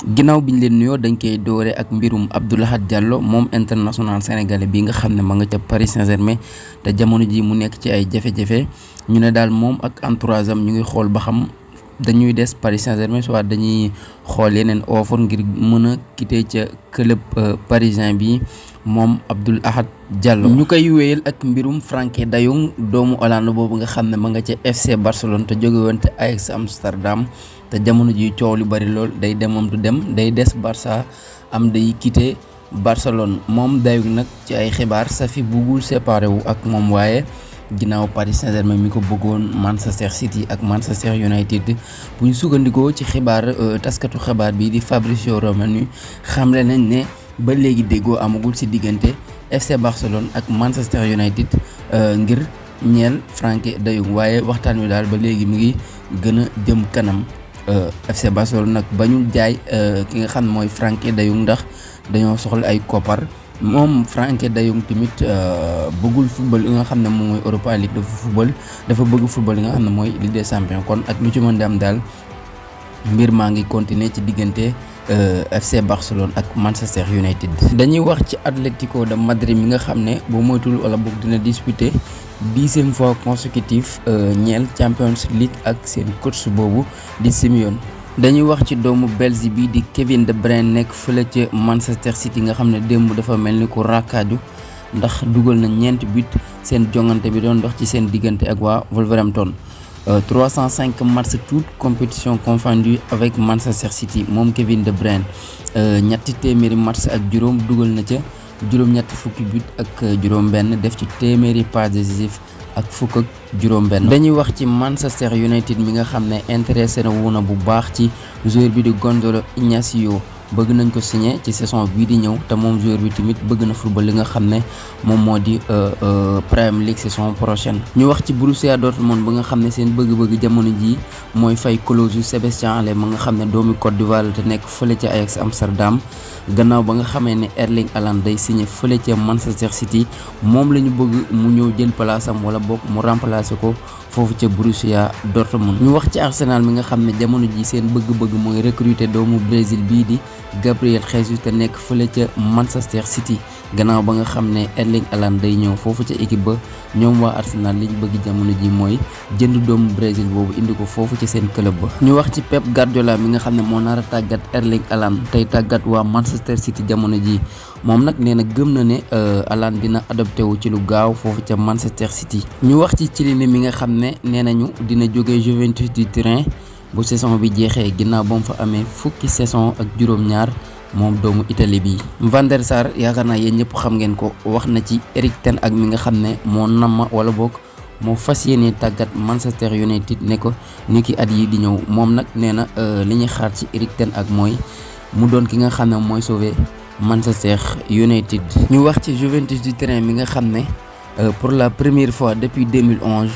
ginnaaw biñ leen nuyoo dañ koy doore ak mbirum Abdou Lahad Diallo moom international sénégalais bi nga xam ne ma nga ca Paris Saint-Germain te jamono ji mu nekk ci ay jafe-jafe ñu ne daal moom ak entourage am ñu ngi xool ba xam dañuy des Paris Saint-Germain soit dañuy xool yeneen offre ngir mën a quitter ca club parisien bi moom Abdou Lahad Diallo. ñu koy wéyal ak mbirum Frenkie de Jong doomu Hollande boobu nga xam ne ma nga ca FC Barcelone te jóge woon te Ajax Amsterdam te jamono ji coow li bari lool day demam du dem day des Barça am day quitter Barcelone moom de Jong nag ci ay xibaar Safi buggul séparé wu ak moom waaye ginnaaw Paris Saint-Germain mi ko bëggoon Manchester City ak Manchester United bu ñu sukkandikoo ci xibaar taskatu xibaar bi di Fabrizio Romano xamle nañ ne ba léegi déggoo amagul ci diggante FC Barcelone ak Manchester United ngir ñeel Frenkie de Jong waaye waxtaan wi daal ba léegi mi ngi gën a jëm kanam. FC Barcelone nag bañul jaay ki nga xam mooy Frenkie de Jong ndax dañoo soxla ay koppar moom Frenkie de Jong tamit bëggul football li nga xam ne moom mooy Europa League dafa bëgg football li nga xam ne mooy Ligue des Champions kon ak lu ci mën di am daal mbir maa ngi continuer ci diggante FC Barcelone ak Manchester United. dañuy wax ci Atlético de Madrid mi nga xam ne boo moytul wala boog dina disputer 10e fois consécutif ñeel Champions League ak seen coach boobu di Simeone. dañuy wax ci doomu Belge bi di Kevin De Bruyne nekk fële ca Manchester City nga xam ne démb dafa mel ni ku rakkaaju ndax dugal na 4 but seen jongante bi doon dox ci seen diggante ak waa Wolverhampton. 305 matchs toutes compétitions confondues avec Manchester City moom Kevin De Bruyne ñetti téeméeri match ak juróom dugal na ca juróom-ñetti fukki but ak juróom-benn def ci téeméeri passes décisives ak fukk ak juróom-benn. dañuy wax ci Manchester United mi nga xam ne intéressé na wu na bu baax ci joueur bi di Gonzalo Ignacio bëgg nañ ko signé ci saison bii di ñëw te moom joueur bi tamit bëgg na football li nga xam ne moom moo di Premier League saison prochaine. ñu wax ci Borussia Dortmund ba nga xam ne seen bëgg-bëgg jamono jii mooy fay clause yu Sébastien Haller ma nga xam ne doomi Côte d'Ivoire la te nekk fële ca Ajax Amsterdam gannaaw ba nga xamee ne Erling Haaland day signé fële ca Manchester City moom la ñu bëgg mu ñëw jël place am wala boog mu remplacer ko foofu ca Borussia Dortmund. ñu wax ci Arsenal mi nga xam ne jamono ji seen bëgg-bëgg mooy recruter doomu Brésil bii di Gabriel Jesus te nekk fële ca Manchester City gannaaw ba nga xam ne Erling Haaland day ñëw foofu ca équipe ba ñoom waa Arsenal liñ bëgg jamono ji mooy jënd doomu Brésil boobu indi ko foofu ca seen club ba. ñu wax ci Pep Guardiola mi nga xam ne moo nar a tàggat Erling Haaland tey tàggat waa Manchester City jamono ji moom nag nee na gëm na ne Haaland dina adopté wu ci lu gaaw foofu ca Manchester City. ñu wax ci Chiellini mi nga xam ne nee nañu dina jóge Juventus du Turin bu saison bi jeexee ginnaaw ba mu fa amee fukki saison ak juróom-ñaar moom doomu Italie bi. Van der Sar yaakaar naa yéen ñëpp xam ngeen ko wax na ci Erik ten Hag mi nga xam ne moo namma wala boog moo fas yéene tàggat Manchester United ne ko ni ki at yi di ñëw moom nag nee na li ñuy xaar ci Erik ten Hag mooy mu doon ki nga xam ne mooy sauver Manchester United. ñu wax ci Juventus du Turin mi nga xam ne pour la première fois depuis 2011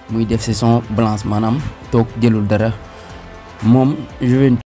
muy def saison blanche maanaam toog jëlul dara moom Juventus